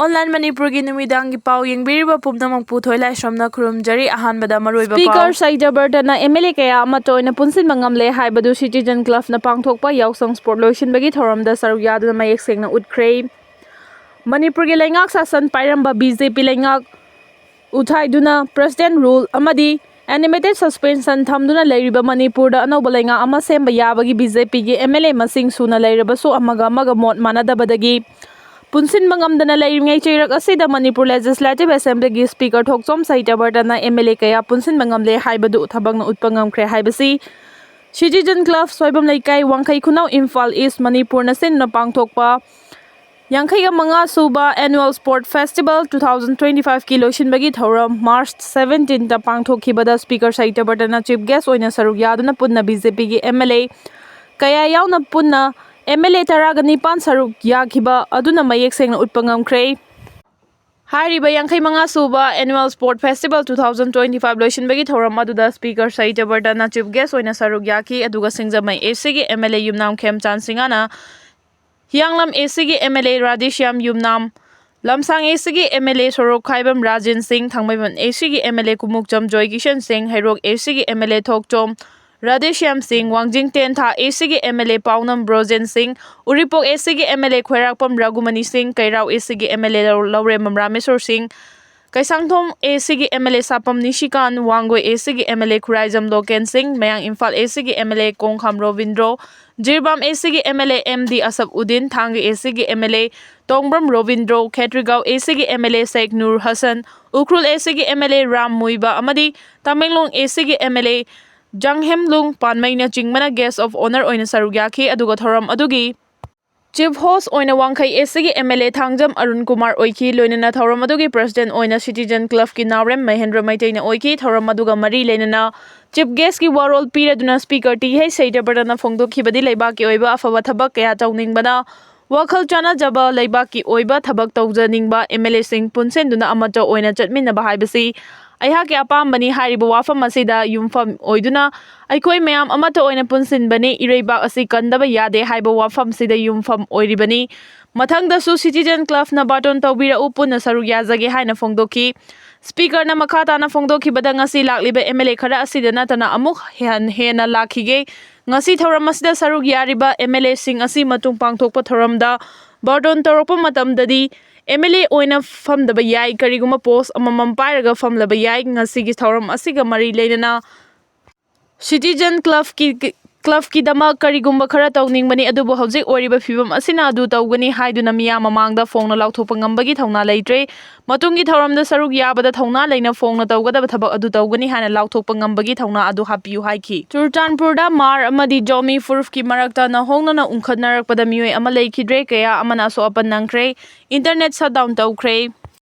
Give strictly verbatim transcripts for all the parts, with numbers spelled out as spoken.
Online ꯃꯅꯤꯄꯨꯔꯒꯤ ꯅꯨꯃꯤꯗꯥꯡꯒꯤ ꯄꯥꯎ ꯌꯦꯡꯕꯤꯔꯤꯕ ꯄꯨꯝꯅꯃꯛꯄꯨ ꯊꯣꯏꯂꯥꯏꯁ꯭ꯔꯝꯅ ꯈꯨꯔꯨꯝꯖꯔꯤ꯫ ꯑꯍꯥꯟꯕꯗ ꯃꯔꯨꯑꯣꯏꯕ ꯄꯥꯎ꯫ ꯁ꯭ꯄꯤꯀꯔ ꯁꯍꯤꯇ꯭ꯌꯕ꯭ꯔꯇꯅ ꯑꯦꯝ ꯑꯦꯜ ꯑꯦ ꯀꯌꯥ ꯑꯃꯠꯇ ꯑꯣꯏꯅ ꯄꯨꯟꯁꯤꯟꯕ ꯉꯝꯂꯦ ꯍꯥꯏꯕꯗꯨ ꯁꯤꯇꯤꯖꯟ ꯀ꯭ꯂꯕꯅ ꯄꯥꯡꯊꯣꯛꯄ ꯌꯥꯎꯁꯪ ꯁ꯭ꯄꯣꯔꯠ ꯂꯣꯏꯁꯤꯟꯕꯒꯤ ꯊꯧꯔꯝꯗ ꯁꯔꯨꯛ ꯌꯥꯗꯨꯅ ꯃꯌꯦꯛ ꯁꯦꯡꯅ ꯎꯠꯈ꯭ꯔꯦ꯫ ꯃꯅꯤꯄꯨꯔꯒꯤ ꯂꯩꯉꯥꯛ ꯁꯥꯁꯟ ꯄꯥꯏꯔꯝꯕ ꯕꯤ ꯖꯦ ꯄꯤ ꯂꯩꯉꯥꯛ ꯎꯊꯥꯏꯗꯨꯅ ꯄ꯭ꯔꯦꯁꯤꯗꯦꯟꯠ ꯔꯨꯜ ꯑꯃꯗꯤ ꯑꯦꯅꯤꯃꯦꯇꯦꯗ ꯁꯁꯄꯦꯟꯁꯟ ꯊꯝꯗꯨꯅ ꯂꯩꯔꯤꯕ ꯃꯅꯤꯄꯨꯔꯗ ꯑꯅꯧꯕ ꯂꯩꯉꯥꯛ ꯑꯃ ꯁꯦꯝꯕ ꯌꯥꯕꯒꯤ ꯕꯤ ꯖꯦ ꯄꯤꯒꯤ ꯑꯦꯝ ꯑꯦꯜ ꯑꯦ ꯃꯁꯤꯡ ꯁꯨꯅ ꯂꯩꯔꯕꯁꯨ ꯑꯃꯒ ꯑꯃꯒ ꯃꯣꯠ ꯃꯥꯟꯅꯗꯕꯗꯒꯤ ꯄꯨꯟꯁꯤꯟꯕ ꯉꯝꯗꯅ ꯂꯩꯔꯤꯉꯩ ꯆꯩꯔꯛ ꯑꯁꯤꯗ ꯃꯅꯤꯄꯨꯔ ꯂꯦꯖꯤꯁꯂꯦꯇꯤꯚ ꯑꯦꯁꯦꯝꯕ꯭ꯂꯤꯒꯤ ꯁ꯭ꯄꯤꯀꯔ ꯊꯣꯛꯆꯣꯝ ꯁꯍꯤꯇ꯭ꯌꯕ꯭ꯔꯇꯅ ꯑꯦꯝ ꯑꯦꯜ ꯑꯦ ꯀꯌꯥ ꯄꯨꯟꯁꯤꯟꯕ ꯉꯝꯂꯦ ꯍꯥꯏꯕꯗꯨ ꯊꯕꯛꯅ ꯎꯠꯄ ꯉꯝꯈ꯭ꯔꯦ ꯍꯥꯏꯕꯁꯤ ꯁꯤꯇꯤꯖꯟ ꯀ꯭ꯂꯕ ꯁꯣꯏꯕꯝ ꯂꯩꯀꯥꯏ ꯋꯥꯡꯈꯩ ꯈꯨꯅꯧ ꯏꯝꯐꯥꯜ ꯏꯁ ꯃꯅꯤꯄꯨꯔꯅ ꯁꯤꯟꯗꯨꯅ ꯄꯥꯡꯊꯣꯛꯄ ꯌꯥꯡꯈꯩꯒ ꯃꯉꯥ ꯁꯨꯕ annual sport festival two thousand twenty ꯐꯥꯏꯚꯀꯤ ꯂꯣꯏꯁꯤꯟꯕꯒꯤ ꯊꯧꯔꯝ ꯃꯥꯔꯆ ꯁꯚꯦꯟꯇꯤꯟꯗ ꯄꯥꯡꯊꯣꯛꯈꯤꯕꯗ ꯁ꯭ꯄꯤꯀꯔ ꯁꯍꯤꯇ꯭ꯌꯕ꯭ꯔꯇꯅ ꯆꯤꯐ ꯒꯦꯁ ꯑꯣꯏꯅ ꯁꯔꯨꯛ ꯌꯥꯗꯨꯅ ꯄꯨꯟꯅ ꯕꯤ ꯖꯦ ꯄꯤꯒꯤ ꯑꯦꯝ ꯑꯦꯜ ꯑꯦ ꯀꯌꯥ ꯌꯥꯎꯅ ꯄꯨꯟꯅ ꯑꯦꯝ ꯑꯦꯜ ꯑꯦ ꯇꯔꯥꯒ ꯅꯤꯄꯥꯟ ꯁꯔꯨꯛ ꯌꯥꯈꯤꯕ ꯑꯗꯨꯅ ꯃꯌꯦꯛ ꯁꯦꯡꯅ ꯎꯠꯄ ꯉꯝꯈ꯭ꯔꯦ꯫ ꯍꯥꯏꯔꯤꯕ ꯌꯥꯡꯈꯩ ꯃꯉꯥ ꯁꯨꯕ annual sport festival two thousand twenty five ꯂꯣꯏꯁꯤꯟꯕꯒꯤ ꯊꯧꯔꯝ ꯑꯗꯨꯗ ꯁ꯭ꯄꯤꯀꯔ ꯁꯍꯤꯇ꯭ꯌꯕ꯭ꯔꯇꯅ ꯆꯤꯐ ꯒꯦꯁ ꯑꯣꯏꯅ ꯁꯔꯨꯛ ꯌꯥꯈꯤ, ꯑꯗꯨꯒ ꯁꯤꯡꯖꯃꯩ ꯑꯦ ꯁꯤꯒꯤ ꯑꯦꯝ ꯑꯦꯜ ꯑꯦ ꯌꯨꯝꯅꯥꯝ ꯈꯦꯝꯆꯥꯟ ꯁꯤꯡꯍꯅ, ꯍꯤꯌꯥꯡꯂꯝ ꯑꯦ ꯁꯤꯒꯤ ꯑꯦꯝ ꯑꯦꯜ ꯑꯦ ꯔꯥꯙꯦꯁ꯭ꯌꯥꯝ ꯌꯨꯝꯅꯥꯝ, ꯂꯝꯁꯥꯡ ꯑꯦ ꯁꯤꯒꯤ ꯑꯦꯝ ꯑꯦꯜ ꯑꯦ ꯁꯣꯔꯣꯛꯈꯥꯏꯕꯝ ꯔꯥꯖꯦꯟ ꯁꯤꯡ, ꯊꯥꯡꯃꯩꯕꯟ ꯑꯦ ꯁꯤꯒꯤ ꯑꯦꯝ ꯑꯦꯜ ꯑꯦ ꯀꯨꯃꯨꯛꯆꯝ ꯖꯣꯏꯀꯤꯁꯟ ꯁꯤꯡ, ꯍꯩꯔꯣꯛ ꯑꯦ ꯁꯤꯒꯤ ꯑꯦꯝ ꯑꯦꯜ ꯑꯦ ꯊꯣꯛꯆꯣꯝ ꯔꯥꯙꯦꯁ꯭ꯌꯥꯝ ꯁꯤꯡ, ꯋꯥꯡꯖꯤꯡ ꯇꯦꯟꯊꯥ ꯑꯦ ꯁꯤꯒꯤ ꯑꯦꯝ ꯑꯦꯜ ꯑꯦ ꯄꯥꯎꯅꯝ ꯕ꯭ꯔꯣꯖꯦꯟ ꯁꯤꯡ, ꯎꯔꯤꯄꯣꯛ ꯑꯦ ꯁꯤꯒꯤ ꯑꯦꯝ ꯑꯦꯜ ꯑꯦ ꯈ꯭ꯋꯥꯏꯔꯥꯛꯄꯝ ꯔꯘꯨꯃꯅꯤ ꯁꯤꯡ, ꯀꯩꯔꯥꯎ ꯑꯦ ꯁꯤꯒꯤ ꯑꯦꯝ ꯑꯦꯜ ꯑꯦ ꯂꯧꯔꯦꯝꯕꯝ ꯔꯥꯃꯦꯁꯣꯔ ꯁꯤꯡ, ꯀꯩꯁꯥꯡꯊꯣꯡ ꯑꯦ ꯁꯤꯒꯤ M L A Sapam Nishikant, Wangoi A ꯁꯤꯒꯤ M L A Khuraijam Loken ꯁꯤꯡ, ꯃꯌꯥꯡ ꯏꯝꯐꯥꯜ ꯑꯦ ꯁꯤꯒꯤ M L A Kongkham Robindro, Jiribam A ꯁꯤꯒꯤ M L A M D Achab Uddin, Thanga A ꯁꯤꯒꯤ M L A Tongbram Robindro, Khetrigao A ꯁꯤꯒꯤ M L A Sheikh Noorul Hassan, Ukhrul A ꯁꯤꯒꯤ M L A Ram Muivah ꯑꯃꯗꯤ ꯇꯃꯦꯡꯂꯣꯡ ꯑꯦ ꯁꯤꯒꯤ M L A ꯖꯥꯡꯍꯦꯝꯂꯨꯡ ꯄꯥꯟꯃꯩꯅꯆꯤꯡꯕꯅ guest of honour ꯑꯣꯏꯅ ꯁꯔꯨꯛ ꯌꯥꯈꯤ꯫ ꯑꯗꯨꯒ ꯊꯧꯔꯝ ꯑꯗꯨꯒꯤ ꯆꯤꯐ ꯍꯣꯁ ꯑꯣꯏꯅ ꯋꯥꯡꯈꯩ ꯑꯦ ꯁꯤꯒꯤ M L A Thangjam Arun Kumar ꯑꯣꯏꯈꯤ꯫ ꯂꯣꯏꯅꯅ ꯊꯧꯔꯝ ꯑꯗꯨꯒꯤ ꯄ꯭ꯔꯦꯁꯤꯗꯦꯟꯠ ꯑꯣꯏꯅ ꯁꯤꯇꯤꯖꯟ ꯀ꯭ꯂꯕꯀꯤ ꯅꯥꯎꯔꯦꯝ ꯃꯍꯦꯟꯗ꯭ꯔ ꯃꯩꯇꯩꯅ ꯑꯣꯏꯈꯤ꯫ ꯊꯧꯔꯝ ꯑꯗꯨꯒ ꯃꯔꯤ ꯂꯩꯅꯅ ꯆꯤꯐ ꯒꯦꯁꯀꯤ ꯋꯥꯔꯣꯜ ꯄꯤꯔꯗꯨꯅ ꯁ꯭ꯄꯤꯀꯔ ꯇꯤ ꯍꯩꯆ ꯁꯍꯤꯇ꯭ꯌꯕ꯭ꯔꯇꯅ ꯐꯣꯡꯗꯣꯛꯈꯤꯕꯗꯤ ꯂꯩꯕꯥꯛꯀꯤ ꯑꯣꯏꯕ ꯑꯐꯕ ꯊꯕꯛ ꯀꯌꯥ ꯇꯧꯅꯤꯡꯕꯅ ꯋꯥꯈꯜ ꯆꯥꯟꯅꯖꯕ ꯂꯩꯕꯥꯛꯀꯤ ꯑꯣꯏꯕ ꯊꯕꯛ ꯇꯧꯖꯅꯤꯡꯕ ꯑꯦꯝ ꯑꯦꯜ ꯑꯦꯁꯤꯡ ꯄꯨꯟꯁꯤꯟꯗꯨꯅ ꯑꯃꯠꯇ ꯑꯣꯏꯅ ꯆꯠꯃꯤꯟꯅꯕ ꯍꯥꯏꯕꯁꯤ ꯑꯩꯍꯥꯛꯀꯤ ꯑꯄꯥꯝꯕꯅꯤ꯫ ꯍꯥꯏꯔꯤꯕ ꯋꯥꯐꯝ ꯑꯁꯤꯗ ꯌꯨꯝꯐꯝ ꯑꯣꯏꯗꯨꯅ ꯑꯩꯈꯣꯏ ꯃꯌꯥꯝ ꯑꯃꯠꯇ ꯑꯣꯏꯅ ꯄꯨꯟꯁꯤꯟꯕꯅꯤ꯫ ꯏꯔꯩꯕꯥꯛ ꯑꯁꯤ ꯀꯟꯗꯕ ꯌꯥꯗꯦ ꯍꯥꯏꯕ ꯋꯥꯐꯝꯁꯤꯗ ꯌꯨꯝꯐꯝ ꯑꯣꯏꯔꯤꯕꯅꯤ꯫ ꯃꯊꯪꯗꯁꯨ ꯁꯤꯇꯤꯖꯦꯟ ꯀ꯭ꯂꯕꯅ ꯕꯥꯔꯇꯣꯟ ꯇꯧꯕꯤꯔꯛꯎ, ꯄꯨꯟꯅ ꯁꯔꯨꯛ ꯌꯥꯖꯒꯦ ꯍꯥꯏꯅ ꯐꯣꯡꯗꯣꯛꯈꯤ꯫ ꯁ꯭ꯄꯤꯀꯔꯅ ꯃꯈꯥ ꯇꯥꯅ ꯐꯣꯡꯗꯣꯛꯈꯤꯕꯗ, ꯉꯁꯤ ꯂꯥꯛꯂꯤꯕ ꯑꯦꯝ ꯑꯦꯜ ꯑꯦ ꯈꯔ ꯑꯁꯤꯗ ꯅꯠꯇꯅ ꯑꯃꯨꯛ ꯍꯦꯟ-, ꯍꯦꯟꯅ ꯂꯥꯛꯈꯤꯒꯦ꯫ ꯉꯁꯤ ꯊꯧꯔꯝ ꯑꯁꯤꯗ ꯁꯔꯨꯛ ꯌꯥꯔꯤꯕ ꯑꯦꯝ ꯑꯦꯜ ꯑꯦꯁꯤꯡ ꯑꯁꯤ ꯃꯇꯨꯡ ꯄꯥꯡꯊꯣꯛꯄ ꯊꯧꯔꯝꯗ ꯕꯥꯔꯇꯣꯟ ꯇꯧꯔꯛꯄ ꯃꯇꯝꯗꯗꯤ ꯑꯦꯝ ꯑꯦꯜ ꯑꯦ ꯑꯣꯏꯅ ꯐꯝꯗꯕ ꯌꯥꯏ, ꯀꯔꯤꯒꯨꯝꯕ ꯄꯣꯁ ꯑꯃꯃꯝ ꯄꯥꯏꯔꯒ ꯐꯝꯂꯕ ꯌꯥꯏ꯫ ꯉꯁꯤꯒꯤ ꯊꯧꯔꯝ ꯑꯁꯤꯒ ꯃꯔꯤ ꯂꯩꯅꯅ ꯁꯤꯇꯤꯖꯦꯟ ꯀ꯭ꯂꯕꯀꯤ, ꯀ꯭ꯂꯕꯀꯤꯗꯃꯛ ꯀꯔꯤꯒꯨꯝꯕ ꯈꯔ ꯇꯧꯅꯤꯡꯕꯅꯤ, ꯑꯗꯨꯕꯨ ꯍꯧꯖꯤꯛ ꯑꯣꯏꯔꯤꯕ ꯐꯤꯕꯝ ꯑꯁꯤꯅ ꯑꯗꯨ ꯇꯧꯒꯅꯤ ꯍꯥꯏꯗꯨꯅ ꯃꯤꯌꯥꯝ ꯃꯃꯥꯡꯗ ꯐꯣꯡꯅ ꯂꯥꯎꯊꯣꯛꯄ ꯉꯝꯕꯒꯤ ꯊꯧꯅꯥ ꯂꯩꯇ꯭ꯔꯦ꯫ ꯃꯇꯨꯡꯒꯤ ꯊꯧꯔꯝꯗ ꯁꯔꯨꯛ ꯌꯥꯕꯗ ꯊꯧꯅꯥ ꯂꯩꯅ ꯐꯣꯡꯅ ꯇꯧꯒꯗꯕ ꯊꯕꯛ ꯑꯗꯨ ꯇꯧꯒꯅꯤ ꯍꯥꯏꯅ ꯂꯥꯎꯊꯣꯛꯄ ꯉꯝꯕꯒꯤ ꯊꯧꯅꯥ ꯑꯗꯨ ꯍꯥꯞꯄꯤꯌꯨ ꯍꯥꯏꯈꯤ꯫ ꯆꯨꯔꯆꯥꯟꯄꯨꯔꯗ ꯃꯥꯔ ꯑꯃꯗꯤ ꯖꯣꯃꯤ ꯐꯨꯔꯨꯞꯀꯤ ꯃꯔꯛꯇ ꯅꯧꯍꯧꯅꯅ ꯎꯪꯈꯠꯅꯔꯛꯄꯗ ꯃꯤꯑꯣꯏ ꯑꯃ ꯂꯩꯈꯤꯗ꯭ꯔꯦ, ꯀꯌꯥ ꯑꯃꯅ ꯑꯁꯣꯛ ꯑꯄꯟ ꯅꯪꯈ꯭ꯔꯦ꯫ ꯏꯟꯇꯔꯅꯦꯠ ꯁꯠ ꯗꯥꯎꯟ ꯇꯧꯈ꯭ꯔꯦ꯫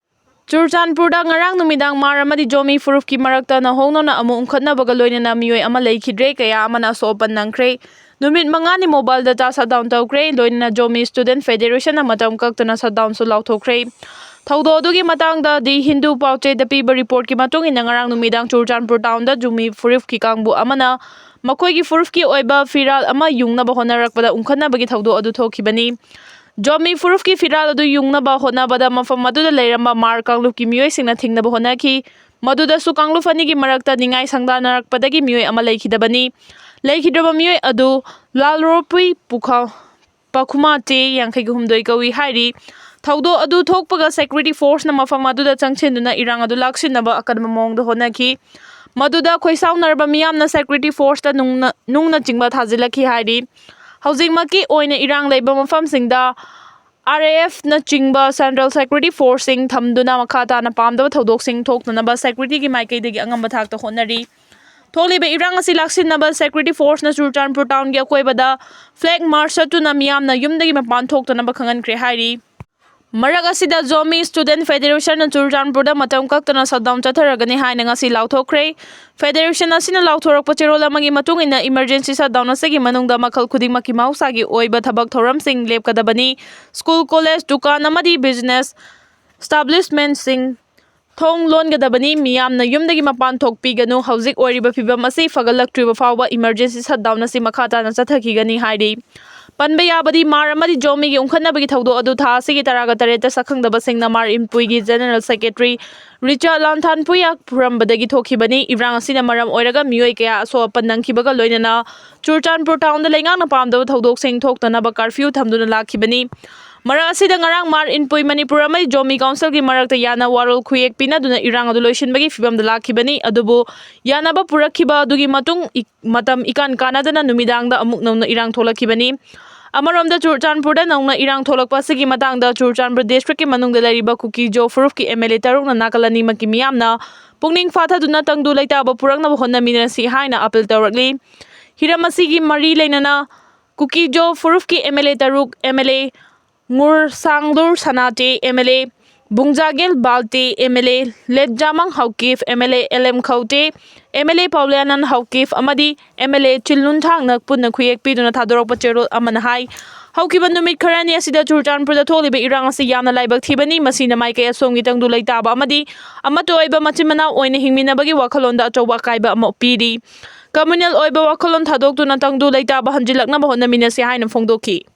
ꯆꯨꯔꯆꯥꯟꯄꯨꯔꯗ ꯉꯔꯥꯡ ꯅꯨꯃꯤꯗꯥꯡ ꯃꯥꯔ ꯑꯃꯗꯤ ꯖꯣꯃꯤ ꯐꯨꯔꯨꯞꯀꯤ ꯃꯔꯛꯇ ꯅꯧꯍꯧꯅꯅ ꯑꯃꯨꯛ ꯎꯪꯈꯠꯅꯕꯒ ꯂꯣꯏꯅꯅ ꯃꯤꯑꯣꯏ ꯑꯃ ꯂꯩꯈꯤꯗ꯭ꯔꯦ, ꯀꯌꯥ ꯑꯃꯅ ꯑꯁꯣꯛ ꯑꯄꯟ ꯅꯪꯈ꯭ꯔꯦ꯫ ꯅꯨꯃꯤꯠ ꯃꯉꯥꯅꯤ ꯃꯣꯕꯥꯏꯜ ꯗꯇꯥ ꯁꯠ ꯗꯥꯎꯟ ꯇꯧꯈ꯭ꯔꯦ, ꯂꯣꯏꯅꯅ ꯖꯣꯃꯤ ꯁ꯭ꯇꯨꯗꯦꯟꯠ ꯐꯦꯗꯦꯔꯦꯁꯟꯅ ꯃꯇꯝ ꯀꯛꯇꯅ ꯁꯠ ꯗꯥꯎꯟꯁꯨ ꯂꯥꯎꯊꯣꯛꯈ꯭ꯔꯦ꯫ ꯊꯧꯗꯣꯛ ꯑꯗꯨꯒꯤ ꯃꯇꯥꯡꯗ ꯗꯤ ꯍꯤꯟꯗꯨ ꯄꯥꯎꯆꯦꯗ ꯄꯤꯕ ꯔꯤꯄꯣꯔꯠꯀꯤ ꯃꯇꯨꯡ ꯏꯟꯅ, ꯉꯔꯥꯡ ꯅꯨꯃꯤꯗꯥꯡ ꯆꯨꯔꯆꯥꯟꯄꯨꯔ ꯇꯥꯎꯟꯗ ꯖꯣꯃꯤ ꯐꯨꯔꯨꯞꯀꯤ ꯀꯥꯡꯕꯨ ꯑꯃꯅ ꯃꯈꯣꯏꯒꯤ ꯐꯨꯔꯨꯞꯀꯤ ꯑꯣꯏꯕ ꯐꯤꯔꯥꯜ ꯑꯃ ꯌꯨꯡꯅꯕ ꯍꯣꯠꯅꯔꯛꯄꯗ ꯎꯪꯈꯠꯅꯕꯒꯤ ꯊꯧꯗꯣꯛ ꯑꯗꯨ ꯊꯣꯛꯈꯤꯕꯅꯤ꯫ ꯖꯣꯃꯤ ꯐꯨꯔꯨꯞꯀꯤ ꯐꯤꯔꯥꯜ ꯑꯗꯨ ꯌꯨꯡꯅꯕ ꯍꯣꯠꯅꯕꯗ ꯃꯐꯝ ꯑꯗꯨꯗ ꯂꯩꯔꯝꯕ ꯃꯥꯔ ꯀꯥꯡꯂꯨꯞꯀꯤ ꯃꯤꯑꯣꯏꯁꯤꯡꯅ ꯊꯤꯡꯅꯕ ꯍꯣꯠꯅꯈꯤ꯫ ꯃꯗꯨꯗꯁꯨ ꯀꯥꯡꯂꯨꯞ ꯑꯅꯤꯒꯤ ꯃꯔꯛꯇ ꯅꯤꯡꯉꯥꯏ ꯁꯪꯗꯥꯅꯔꯛꯄꯗꯒꯤ ꯃꯤꯑꯣꯏ ꯑꯃ ꯂꯩꯈꯤꯗꯕꯅꯤ꯫ ꯂꯩꯈꯤꯗ꯭ꯔꯕ ꯃꯤꯑꯣꯏ ꯑꯗꯨ ꯂꯥꯜꯔꯣꯄꯨꯏ ꯄꯨꯈ-, ꯄꯈꯨꯃꯥꯇꯦ ꯌꯥꯡꯈꯩꯒ ꯍꯨꯝꯗꯣꯏ ꯀꯧꯏ ꯍꯥꯏꯔꯤ꯫ ꯊꯧꯗꯣꯛ ꯑꯗꯨ ꯊꯣꯛꯄꯒ ꯁꯦꯀ꯭ꯌꯨꯔꯤꯇꯤ ꯐꯣꯔꯁꯅ ꯃꯐꯝ ꯑꯗꯨꯗ ꯆꯪꯁꯤꯟꯗꯨꯅ ꯏꯔꯥꯡ ꯑꯗꯨ ꯂꯥꯛꯁꯤꯟꯅꯕ ꯑꯀꯟꯕ ꯃꯑꯣꯡꯗ ꯍꯣꯠꯅꯈꯤ꯫ ꯃꯗꯨꯗ ꯈꯣꯏꯁꯥꯎꯅꯔꯕ ꯃꯤꯌꯥꯝꯅ ꯁꯦꯀ꯭ꯌꯨꯔꯤꯇꯤ ꯐꯣꯔꯁꯇ ꯅꯨꯡꯅ-, ꯅꯨꯡꯅꯆꯤꯡꯕ ꯊꯥꯖꯤꯜꯂꯛꯈꯤ ꯍꯥꯏꯔꯤ꯫ ꯍꯧꯖꯤꯛꯃꯛꯀꯤ ꯑꯣꯏꯅ ꯏꯔꯥꯡ ꯂꯩꯕ ꯃꯐꯝꯁꯤꯡꯗ ꯑꯥꯔ ꯑꯦ ꯑꯦꯐꯅꯆꯤꯡꯕ ꯁꯦꯟꯇ꯭ꯔꯦꯜ ꯁꯦꯀ꯭ꯌꯨꯔꯤꯇꯤ ꯐꯣꯔꯁꯁꯤꯡ ꯊꯝꯗꯨꯅ ꯃꯈꯥ ꯇꯥꯅ ꯄꯥꯝꯗꯕ ꯊꯧꯗꯣꯛꯁꯤꯡ ꯊꯣꯛꯇꯅꯕ ꯁꯦꯀ꯭ꯌꯨꯔꯤꯇꯤꯒꯤ ꯃꯥꯏꯀꯩꯗꯒꯤ ꯑꯉꯝꯕ ꯊꯥꯛꯇ ꯍꯣꯠꯅꯔꯤ꯫ ꯊꯣꯛꯂꯤꯕ ꯏꯔꯥꯡ ꯑꯁꯤ ꯂꯥꯛꯁꯤꯟꯅꯕ ꯁꯦꯀ꯭ꯌꯨꯔꯤꯇꯤ ꯐꯣꯔꯁꯅ ꯆꯨꯔꯆꯥꯟꯄꯨꯔ ꯇꯥꯎꯟꯒꯤ ꯑꯀꯣꯏꯕꯗ ꯐ꯭ꯂꯦꯒ ꯃꯥꯔꯆ ꯆꯠꯇꯨꯅ ꯃꯤꯌꯥꯝꯅ ꯌꯨꯝꯗꯒꯤ ꯃꯄꯥꯟ ꯊꯣꯛꯇꯅꯕ ꯈꯪꯍꯟꯈ꯭ꯔꯦ ꯍꯥꯏꯔꯤ꯫ ꯃꯔꯛ ꯑꯁꯤꯗ ꯖꯣꯃꯤ ꯁ꯭ꯇꯨꯗꯦꯟꯠ ꯐꯦꯗꯦꯔꯦꯁꯟꯅ ꯆꯨꯔꯆꯥꯟꯄꯨꯔꯗ ꯃꯇꯝ ꯀꯛꯇꯅ ꯁꯠ ꯗꯥꯎꯟ ꯆꯠꯊꯔꯒꯅꯤ ꯍꯥꯏꯅ ꯉꯁꯤ ꯂꯥꯎꯊꯣꯛꯈ꯭ꯔꯦ꯫ ꯐꯦꯗꯦꯔꯦꯁꯟ ꯑꯁꯤꯅ ꯂꯥꯎꯊꯣꯔꯛꯄ ꯆꯦꯔꯣꯜ ꯑꯃꯒꯤ ꯃꯇꯨꯡ ꯏꯟꯅ, ꯏꯃꯔꯖꯦꯟꯁꯤ ꯁꯠ ꯗꯥꯎꯟ ꯑꯁꯤꯒꯤ ꯃꯅꯨꯡꯗ ꯃꯈꯜ ꯈꯨꯗꯤꯡꯃꯛꯀꯤ ꯃꯍꯧꯁꯥꯒꯤ ꯑꯣꯏꯕ ꯊꯕꯛ ꯊꯧꯔꯝꯁꯤꯡ ꯂꯦꯞꯀꯗꯕꯅꯤ꯫ ꯁ꯭ꯀꯨꯜ, ꯀꯣꯂꯦꯖ, ꯗꯨꯀꯥꯟ ꯑꯃꯗꯤ ꯕꯤꯖꯤꯅꯦꯁ ꯏꯁꯇꯥꯕ꯭ꯂꯤꯁꯃꯦꯟꯠꯁꯤꯡ ꯊꯣꯡ ꯂꯣꯟꯒꯗꯕꯅꯤ꯫ ꯃꯤꯌꯥꯝꯅ ꯌꯨꯝꯗꯒꯤ ꯃꯄꯥꯟ ꯊꯣꯛꯄꯤꯒꯅꯨ꯫ ꯍꯧꯖꯤꯛ ꯑꯣꯏꯔꯤꯕ ꯐꯤꯕꯝ ꯑꯁꯤ ꯐꯒꯠꯂꯛꯇ꯭ꯔꯤꯕ ꯐꯥꯎꯕ ꯏꯃꯔꯖꯦꯟꯁꯤ ꯁꯠ ꯗꯥꯎꯟ ꯑꯁꯤ ꯃꯈꯥ ꯇꯥꯅ ꯆꯠꯊꯈꯤꯒꯅꯤ ꯍꯥꯏꯔꯤ꯫ ꯄꯟꯕ ꯌꯥꯕꯗꯤ, ꯃꯥꯔ ꯑꯃꯗꯤ ꯖꯣꯃꯤꯒꯤ ꯎꯪꯈꯠꯅꯕꯒꯤ ꯊꯧꯗꯣꯛ ꯑꯗꯨ ꯊꯥ ꯑꯁꯤꯒꯤ ꯇꯔꯥꯒ ꯇꯔꯦꯠꯇ ꯁꯛꯈꯪꯗꯕꯁꯤꯡꯅ ꯃꯥꯔ ꯏꯟꯄꯨꯏꯒꯤ ꯖꯦꯅꯔꯦꯜ ꯁꯦꯀ꯭ꯔꯦꯇꯔꯤ ꯔꯤꯆꯥꯔꯗ ꯂꯥꯟꯊꯥꯟꯄꯨꯌꯥ ꯐꯨꯔꯝꯕꯗꯒꯤ ꯊꯣꯛꯈꯤꯕꯅꯤ꯫ ꯏꯔꯥꯡ ꯑꯁꯤꯅ ꯃꯔꯝ ꯑꯣꯏꯔꯒ ꯃꯤꯑꯣꯏ ꯀꯌꯥ ꯑꯁꯣꯛ ꯑꯄꯟ ꯅꯪꯈꯤꯕꯒ ꯂꯣꯏꯅꯅ ꯆꯨꯔꯆꯥꯟꯄꯨꯔ ꯇꯥꯎꯟꯗ ꯂꯩꯉꯥꯛꯅ ꯄꯥꯝꯗꯕ ꯊꯧꯗꯣꯛꯁꯤꯡ ꯊꯣꯛꯇꯅꯕ ꯀꯥꯔꯐ꯭ꯌꯨ ꯊꯝꯗꯨꯅ ꯂꯥꯛꯈꯤꯕꯅꯤ꯫ ꯃꯔꯛ ꯑꯁꯤꯗ ꯉꯔꯥꯡ ꯃꯥꯔ ꯏꯟꯄꯨꯏ ꯃꯅꯤꯄꯨꯔ ꯑꯃꯗꯤ ꯖꯣꯃꯤ ꯀꯥꯎꯟꯁꯤꯜꯒꯤ ꯃꯔꯛꯇ ꯌꯥꯅ ꯋꯥꯔꯣꯜ ꯈꯨꯌꯦꯛ ꯄꯤꯅꯗꯨꯅ ꯏꯔꯥꯡ ꯑꯗꯨ ꯂꯣꯏꯁꯤꯟꯕꯒꯤ ꯐꯤꯕꯝꯗ ꯂꯥꯛꯈꯤꯕꯅꯤ꯫ ꯑꯗꯨꯕꯨ ꯌꯥꯅꯕ ꯄꯨꯔꯛꯈꯤꯕ ꯑꯗꯨꯒꯤ ꯃꯇꯨꯡ ꯏ-, ꯃꯇꯝ ꯏꯀꯥꯟ ꯀꯥꯟꯅꯗꯅ ꯅꯨꯃꯤꯗꯥꯡꯗ ꯑꯃꯨꯛ ꯅꯧꯅ ꯏꯔꯥꯡ ꯊꯣꯛꯂꯛꯈꯤꯕꯅꯤ꯫ ꯑꯃꯔꯣꯝꯗ ꯆꯨꯔꯆꯥꯟꯄꯨꯔꯗ ꯅꯧꯅ ꯏꯔꯥꯡ ꯊꯣꯛꯂꯛꯄ ꯑꯁꯤꯒꯤ ꯃꯇꯥꯡꯗ ꯆꯨꯔꯆꯥꯟꯄꯨꯔ ꯗꯤꯁꯇ꯭ꯔꯤꯛꯀꯤ ꯃꯅꯨꯡꯗ ꯂꯩꯔꯤꯕ ꯀꯨꯀꯤ ꯖꯣ ꯐꯨꯔꯨꯞꯀꯤ ꯑꯦꯝ ꯑꯦꯜ ꯑꯦ ꯇꯔꯨꯛꯅ ꯅꯥꯀꯜ ꯑꯅꯤꯃꯛꯀꯤ ꯃꯤꯌꯥꯝꯅ ꯄꯨꯛꯅꯤꯡ ꯐꯥꯊꯗꯨꯅ ꯇꯪꯗꯨ ꯂꯩꯇꯥꯕ ꯄꯨꯔꯛꯅꯕ ꯍꯣꯠꯅꯃꯤꯟꯅꯁꯤ ꯍꯥꯏꯅ ꯑꯄꯤꯜ ꯇꯧꯔꯛꯂꯤ꯫ ꯍꯤꯔꯝ ꯑꯁꯤꯒꯤ ꯃꯔꯤ ꯂꯩꯅꯅ ꯀꯨꯀꯤ ꯖꯣ ꯐꯨꯔꯨꯞꯀꯤ ꯑꯦꯝ ꯑꯦꯜ ꯑꯦ ꯇꯔꯨꯛ, M L A Ngursanglur Sanate, M L A Bungzagel Balte, M L A Letzamang Haokip, M L A L M Khaute, M L A Paolianan Haokip ꯑꯃꯗꯤ ꯑꯦꯝ ꯑꯦꯜ ꯑꯦ ꯆꯤꯜꯂꯨꯟ ꯊꯥꯡꯅ ꯄꯨꯟꯅ ꯈꯨꯌꯦꯛ ꯄꯤꯗꯨꯅ ꯊꯥꯗꯣꯔꯛꯄ ꯆꯦꯔꯣꯜ ꯑꯃꯅ ꯍꯥꯏ, ꯍꯧꯈꯤꯕ ꯅꯨꯃꯤꯠ ꯈꯔꯅꯤ ꯑꯁꯤꯗ ꯆꯨꯔꯆꯥꯟꯄꯨꯔꯗ ꯊꯣꯛꯂꯤꯕ ꯏꯔꯥꯡ ꯑꯁꯤ ꯌꯥꯝꯅ ꯂꯥꯏꯕꯛ ꯊꯤꯕꯅꯤ꯫ ꯃꯁꯤꯅ ꯃꯥꯏꯀꯩ ꯑꯁꯣꯝꯒꯤ ꯇꯪꯗꯨ ꯂꯩꯇꯥꯕ ꯑꯃꯗꯤ ꯑꯃꯠꯇ ꯑꯣꯏꯕ ꯃꯆꯤꯟ ꯃꯅꯥꯎ ꯑꯣꯏꯅ ꯍꯤꯡꯃꯤꯟꯅꯕꯒꯤ ꯋꯥꯈꯜꯂꯣꯟꯗ ꯑꯆꯧꯕ ꯑꯀꯥꯏꯕ ꯑꯃ ꯄꯤꯔꯤ꯫ ꯀꯝꯃ꯭ꯌꯨꯅꯦꯜ ꯑꯣꯏꯕ ꯋꯥꯈꯜꯂꯣꯟ ꯊꯥꯗꯣꯛꯇꯨꯅ ꯇꯪꯗꯨ ꯂꯩꯇꯥꯕ ꯍꯟꯖꯤꯜꯂꯛꯅꯕ ꯍꯣꯠꯅꯃꯤꯟꯅꯁꯤ ꯍꯥꯏꯅ ꯐꯣꯡꯗꯣꯛꯈꯤ꯫